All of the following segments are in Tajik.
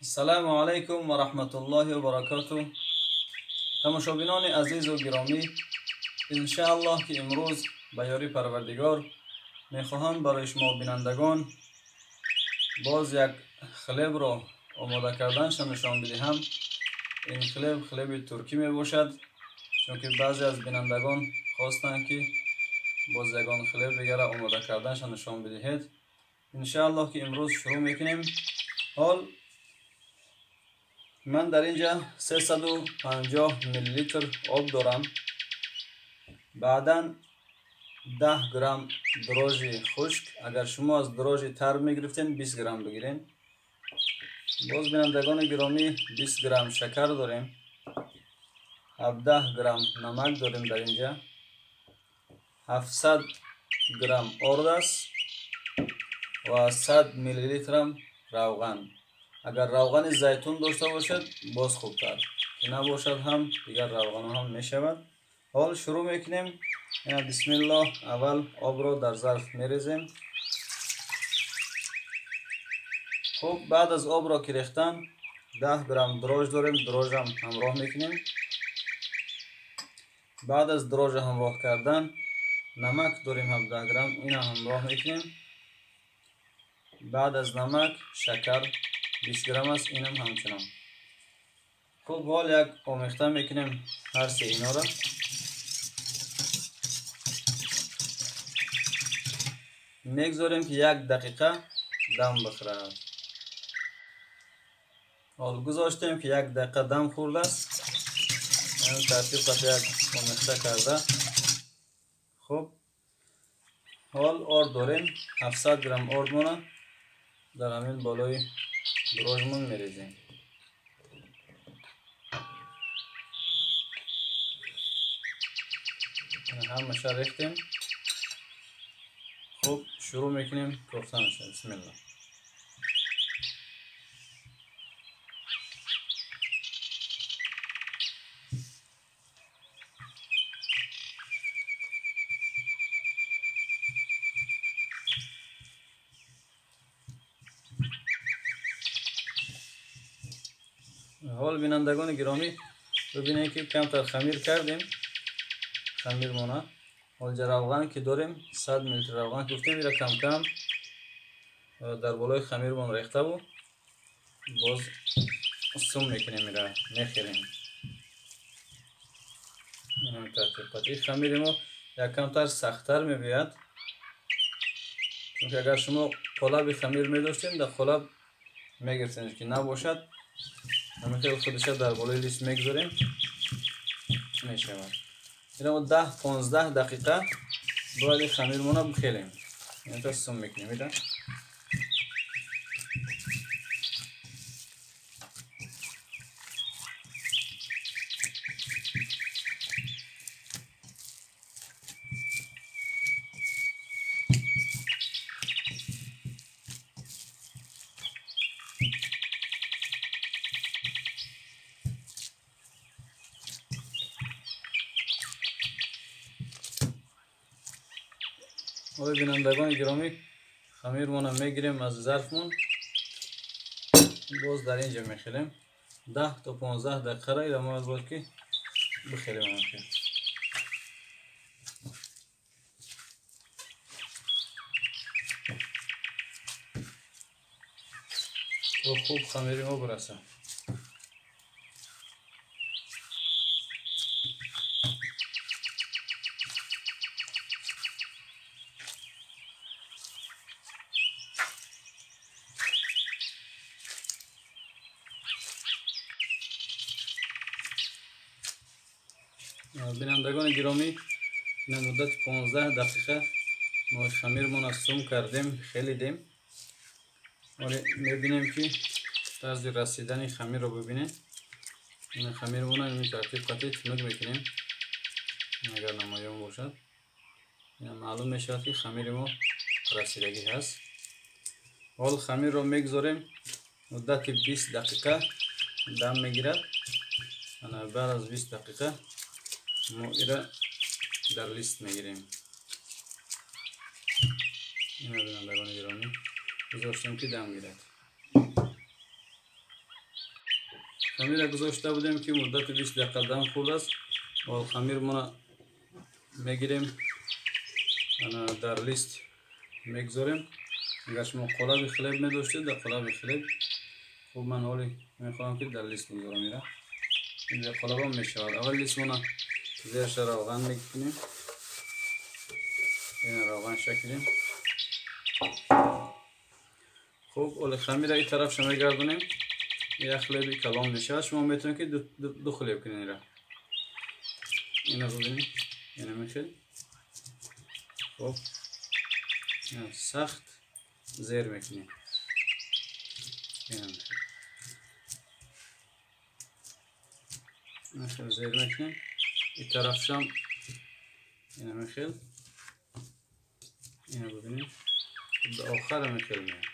Ассалому алайкум ва раҳматуллоҳи ва баракотуҳ. Тамошобинони азизу гиромӣ, иншааллоҳ ки имрӯз ба ёри Парвардигор мехоҳам барои шумо бинандагон боз як хлебро омода карданша нишон бидиҳам. Ин хлеб хлеби туркӣ мебошад, чунки баъзе аз бинандагон хостанд ки боз ягон хлеб дигара омода карданша нишон бидиҳед. Иншааллоҳ ки имрӯз шурӯъ мекунем. Ҳол ман дар инҷа 350 миллилитр об дорам. Баъдан 10 грамм дрожжи хушк, агар шумо аз дрожжи тар мегирифтен 20 грамм бигирен. Боз бинандагони гиромӣ 20 грамм шакар дорем, 17 грамм намак дорем дар инҷа, 700 грамм орд аст ва 100 миллилитрам равған. Агар равғани зайтун дошта бошад боз хубтар, ки набошад ҳам дигар равғанҳо ҳам мешавад. Ҳол шурӯъ мекунем. Ина бисмиллоҳ, аввал обро дар зарф мерезем. Хуб, баъд аз обро ки рехтан 10 грамм дрожж дорем, дрожжам ҳамроҳ мекунем. Баъд аз дрожжа ҳамроҳ кардан намак дорем 17 грамм, ина ҳамроҳ мекунем. Баъд аз намак шакар 20 грамм аст, инам ҳамчунон. Хуб, ҳол як омехта мекунем ҳар се инора. Мегзорем ки як дақиқа дам бихӯрад. Ҳол гузоштем ки як дақиқа дам хӯрдааст. Тартиб қат як омехта карда. Хуб, ҳол орд дорем, 700 грамм ордмона дар ҳамин болои дрожжмон мерезем. Ҳамаша рехтем. Хуб, шурӯъ мекунем кофтанаша. Бисмиллоҳ. Ҳол бинандагони гиромӣ бибинед ки камтар хамир кардем, хамирмона. Ҳолҷа равған ки дорем 100 миллилитр равған ки гуфтем, ира камкам дар болои хамирмон рехтаву боз сум мекунем, ира мехӯрем. Тартиб хамири мо як камтар сахттар мебиёяд, чунки агар шумо қолаби хамир медоштем дар қолаб мегирифтем, ки набошад ҳамин хел худиша дар болои лист мегузорем, мешавад. Ина мо 10-15 дақиқа бояд ин хамирмона бихелем. Инта сум мекунем. Ида ҳоли бинандагони гиромӣ хамирмона мегирем аз зарфмон, боз дар инҷа мехелем 10 то 15 дақиқара. Ира мо бояд ки бихелем. То хуб хамири мо бирасад. Бинандагони гиромӣ, ина муддати 15 дақиқа мо хамирмона сум кардем, хелидем. Ҳоле мебинем ки тарзи расидани хамирро бибинем. Ина хамирмона ин тартиб қатъи тунук мекунем, агар намоён бошад. Ина маълум мешавад ки хамири мо расидагӣ ҳаст. Ҳол хамирро мегузорем муддати 20 дақиқа дам мегирад. Ана баъд аз 20 дақиқа мо ира дар лист мегирем. Ина бинандагони гиромӣ гузоштем ки дам гирад. Хамира гузошта будем ки муддати 20 дақиқа дам хӯрдааст. Ҳол хамирмона мегирем, дар лист мегузорем. Агар шумо қолаби хлеб медоштед, дар қолаби хлеб. Хуб, ман ҳоли мехоҳам ки дар лист бигузорам ира. Ин дар қолабам мешавад. Аввал листмона зерша равған мекунем. Ин равған шакилем. Хуб, оли хамира ин тарафша мегардонем. Як хлеби калон мешавад. Шумо метавонед ки ду хлеб кунед ира. Ина бибинед, ина мехел. Хуб, сахт зер мекунем. Ина мехел зер мекунем. Ин тарафшам ина мехел. Ина бибинед, до охара мехел меяд.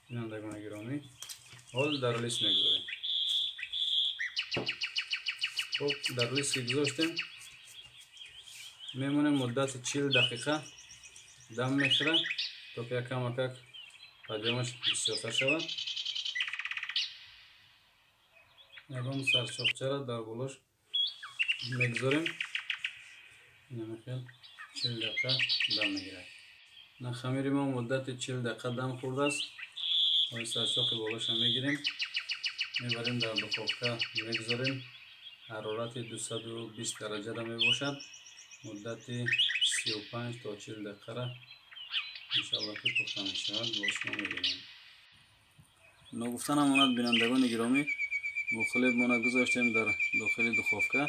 Бинандагони гиромӣ, ҳол дар лист мегузорем. Хуб, дар лист ки гузоштем, мемонем муддати 40 дақиқа дам мехӯрад, то ки якамакак падёмаш бисёртар шавад. Ягон сарчоқчаро дар болош мегузорем. Ина мехел 40 дақиқа дам мегирад. На хамири мо муддати 40 дақиқа дам хӯрдааст. Ҳоли сарчоқи болоша мегирем, мебарем дар духовка мегузорем. Ҳарорати 220 дараҷада мебошад. Муддати 35 то 40 дақиқара иншаллоҳ ки пухта мешавад. Боз шумо мебинем. Ногуфта намонад, бинандагони гиромӣ, мо хлебмона гузоштем дар дохили духовка.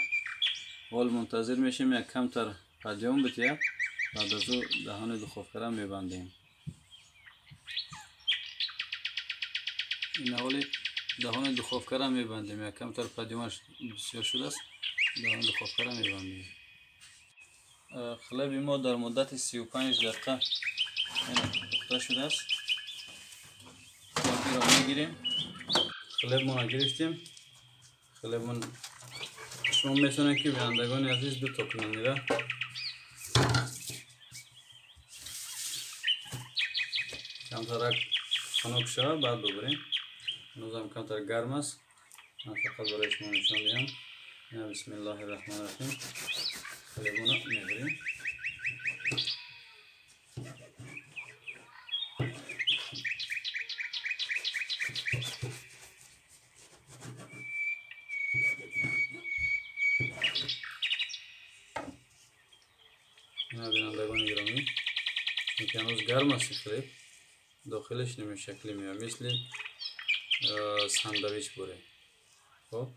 Ҳол мунтазир мешем як камтар падём бития, баъд аз ӯ даҳони духовкара мебандем. Ин ҳоли даҳони духовкара мебандем. Як камтар падёмаш бисёр шудааст, даҳони духовкара мебандем. Хлеби мо дар муддати 35 дақиқа пухта шудааст. Хлебро мегирем. Хлебмона гирифтем. Хлебмон шумо метавонед ки бинандагони азиз ду то кунед ира. Камтарак хунук шавад, баъд бубурем. Ҳанӯзам камтар гарм аст. Ман фақат барои шумо нишон диҳам. Ина бисмиллаҳи раҳмони раҳим. Хлебмона мебурем. Ина бинандагони гиромӣ, чунки ҳанӯз гарм аст хлеб, дохилаш нимшаклӣ меояд, мисли сандавич буре. Хуб,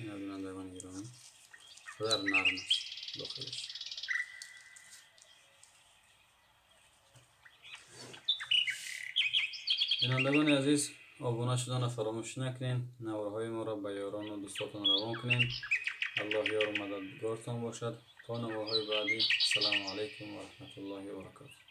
ина бинандагони гиромӣ, қадар нарм аст дохилаш. Бинандагони азиз, обуна шудана фаромӯш накунед, наворҳои моро ба ёрону дӯстотон равон кунед. Аллоҳ ёру мададгортон бошад. То наворҳои баъдӣ, ассалому алайкум ва раҳматуллоҳи ва баракотуҳ.